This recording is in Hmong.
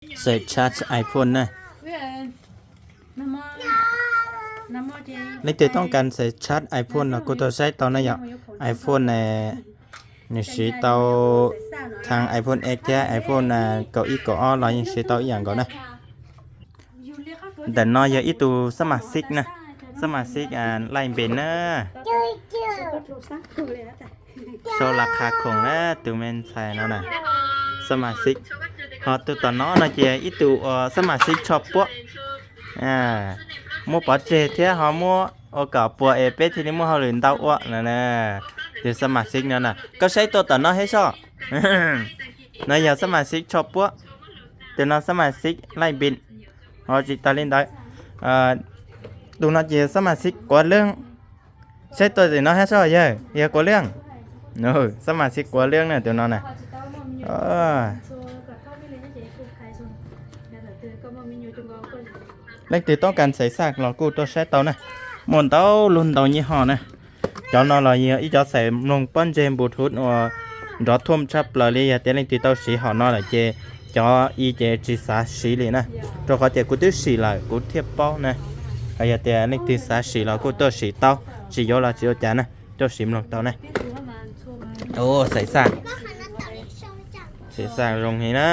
Xaiv charge iPhone na. Leej twg tooj kas xaiv charge iPhone los kuj tau saib tau na yom. iPhone nws siv tau thav iPhone X thiab iPhone kaum ib kaum ob los yeej siv tau ib yam nkaus na. Ntawm no yog ib tug xab mas xib na, xab mas xib Laj Npes na. Sau las qha khoom na, tus me ntxhais no na, xab mas xib. Ho tus tom no no ces ib tug xab mas xib tsho puab, muab pov tseg thiab ho muab ua kom puas es peb thiaj li muaj hauj lwm ntau ua no. Tus xab mas xib no na, koj saib tuaj tom no thiab soj. No yog xab mas xib tsho puab, tus no xab mas xib Laj Npes. Ho tsis tas li ntawd, tus no ces xab mas xib Quav Leej. Saib tuaj tim no thiab soj yawg, yog Quav Leej. Xab mas xib Quav Leej na tus no na. Leej twg tooj kas xaiv xaj los kuj tuaj saib tau na. Muaj ntau lug ntau nyij hom na. Cov no los yog ib cov xaiv mloog pob ntseg Bluetooth uas nrov thuam tshaj plaws li. Yog tias leej twg tau siv hom no lawm ces cov i ces tsis xav siv li na, rau qhov tias kuv twb sim lawm kuv thiaj paub na. Yog tias leej twg xav sim los kuj tuaj sim tau, tsis yuav los tsis ua cas na, tuaj sim mloog tau na. Xaiv xaj, xaiv xaj zoo heev na.